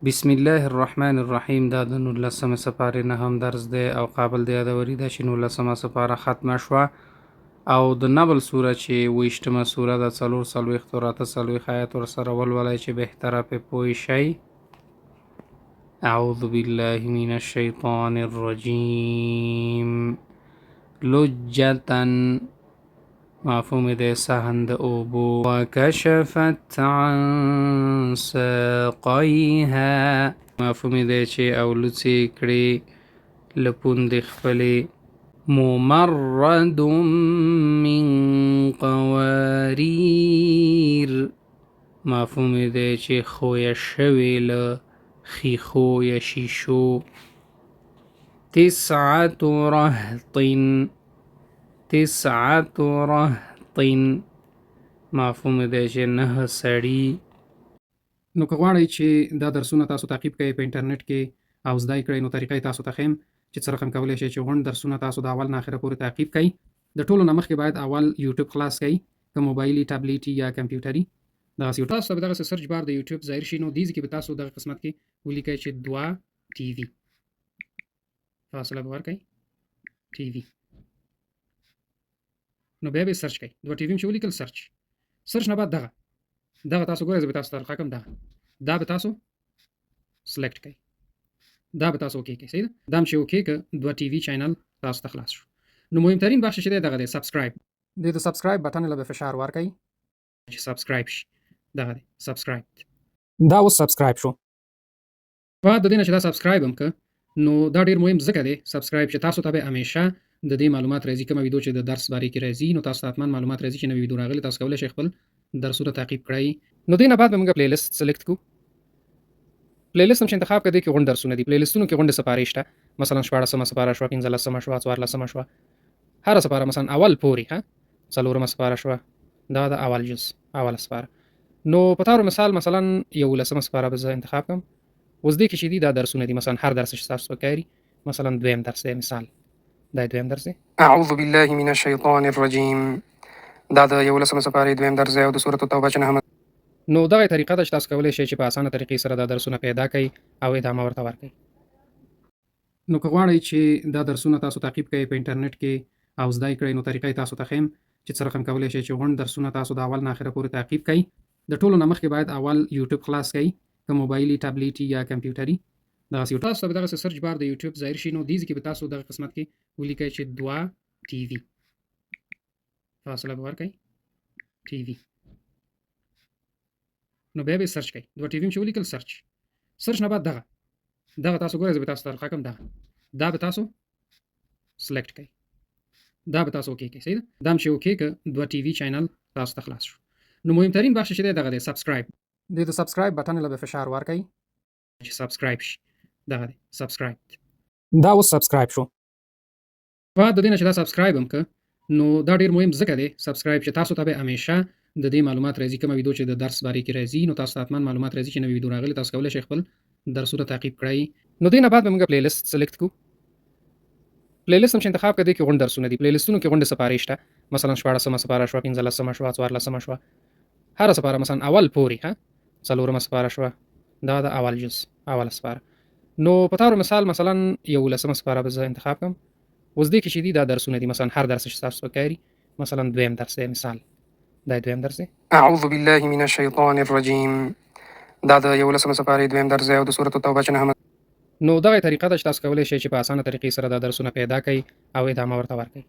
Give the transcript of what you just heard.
بسم الله الرحمن الرحیم. دا د 19مې سپارې نهم درس دی او قابل د یادوري ده چې 19مه سپاره ختمه شوه او د نبل سوره چې 21مه سوره ده، 44 او 48 آیت ورسره ولولئ چې بهتره پې پوه شئ. اعوذ بالله من الشیطان الرجیم. لجة، مفهوم دی صحن د اوبو. وکشفت عن ساقیها، مفهوم دی چې او لوڅې کړې له پوندې خپلې. ممرد من قواریر، مفهوم دی چې ښویه شوې له ښیښو یا شیشو. تسعة رهط، تسعة رهط، مفهوم دی چې 9 سړي. نو که غواړئ چې دا درسونه تاسو تعقیب کړئ په انټرنیټ کې او زده یې کړئ، نو طریقه یې تاسو ته ښیم چې څه رقم کولی شئ چې غونډ درسونه تاسو د اول نه اخره پورې تعقیب کړئ. د ټولو نه مخکې باید اول یوټیوب خلاص کړئ، که موبایلي، ټابلیټي یا کمپیوټري. دغسې یو تاسو ته به دغسې search bar د یوټیوب ظاهر شي. نو دې ځای کې به تاسو دغه قسمت کې ولیکئ چې دوه ټي وي، فاصله به ورکړئ ټي وي، نو بیا به یې search کړئ. دوه ټي وي چې ولیکل search، search نه بعد دغه تاسو ګورئ، زه به تاسو ته طریقه کوم. دغه دا به تاسو select کړئ، دا به تاسو okay کړئ. صحیح ده؟ دا هم چې okay که دوه ټي وي channel تاسو ته خلاص شو. نو مهمترین بخش چې دی دغه دی subscribe. دې د subscribe button له به فشار ورکړئ چې subscribe شي. دغه دی subscribe، دا اوس subscribe شو. بعد د دې نه چې دا subscribe هم که، نو دا ډېر مهم ځکه دی subscribe چې تاسو ته به همیشه د دې معلومات راځي. کومه ویډیو چې د درس بارې کې راځي، نو تاسو ته حتما معلومات راځي چې نوې ویډیو راغلي، تاسو کولی شئ خپل درسونه تعقیب کړئ. نو دې نه بعد به موږ playlist select کړو. playlist هم چې انتخاب کړئ، دې کې غونډ درسونه دي. playlist ونو کې غونډې سپارې شته، مثلا 16مه سپاره شوه، 15مه شوه، 14مه شوه، هره سپاره مثلا اول پورې، ها 4مه سپاره شوه، دا د اول جز اوله سپاره. نو په تور مثال مثلا 11مه سپاره به زه انتخاب کړم. اوس دې کې چې دي دا درسونه دي، مثلا هر درس چې تاسو پکاري، مثلا دویم درس دی، مثال دا دویم درس دی. اعوذ بالله من الشیطان الرجیم. دا د 11مه سپارې دویم درس دی او د سورة التوبه چې نهمه. نو دغه طریقه ده چې تاسو کولی شئ چې په اسانه طریقې سره دا درسونه پیدا کړئ او ادامه ورته ورکړئ. نو که غواړئ چې دا درسونه تاسو تعقیب کړئ په انټرنیټ کې او زده یې کړئ، نو طریقه یې تاسو ته ښیم چې څه رقم کولی شئ چې غونډ درسونه تاسو د اول نه اخره پورې تعقیب کړئ. د ټولو نه مخکې باید اول یوټیوب خلاص کړئ، که موبایلي، ټابلیټي یا کمپیوټري. دغسې یو تاسو ته به دغسې search bar د یوټیوب ظاهر شي. نو دې ځای کې به تاسو دغه قسمت کې ولیکئ چې دوه ټي وي، فاصله به ورکړئ ټي وي، نو بیا به یې search کړئ. دوه ټي وي چې ولیکل search، search نه بعد دغه تاسو ګورئ، زه به تاسو ته طریقه کوم. دغه دا به تاسو select کړئ، دا به تاسو okay کړئ. صحیح ده؟ دا هم چې okay که دوه ټي وي channel تاسو ته خلاص شو. نو مهمترین بخش چې دی دغه دی subscribe. دې د subscribe button له به فشار ورکړئ چې subscribe شي. دغه دی subscribe، دا اوس subscribe شو. بعد د دې نه چې دا subscribe هم که، نو دا ډېر مهم ځکه دی subscribe چې تاسو ته به همیشه د دې معلومات راځي. کومه ویډیو چې د درس بارې کې راځي، نو تاسو ته حتما معلومات راځي چې نوې ویډیو راغلي، تاسو کولی شئ خپل درسونه تعقیب کړئ. نو دې نه بعد به موږ playlist select کړو. playlist هم چې انتخاب کړئ، دې کې غونډ درسونه دي. playlist ونو کې غونډې سپارې شته، مثلا 16مه سپاره شوه، 15مه شوه، 14مه شوه، هره سپاره مثلا اول پورې، ها 4مه سپاره شوه، دا د اول جز اوله سپاره. نو په تور مثال مثلا 11مه سپاره به زه انتخاب کړم. اوس دې کې چې دي دا درسونه دي، مثلا هر درس چې تاسو پکاري، مثلا دویم درس دی، مثال دا دویم درس دی. اعوذ بالله من الشیطان الرجیم. دا د 11مه سپارې دویم درس دی او د سورة التوبه چې نهمه. نو دغه طریقه ده چې تاسو کولی شئ چې په اسانه طریقې سره دا درسونه پیدا کړئ او ادامه ورته ورکړئ.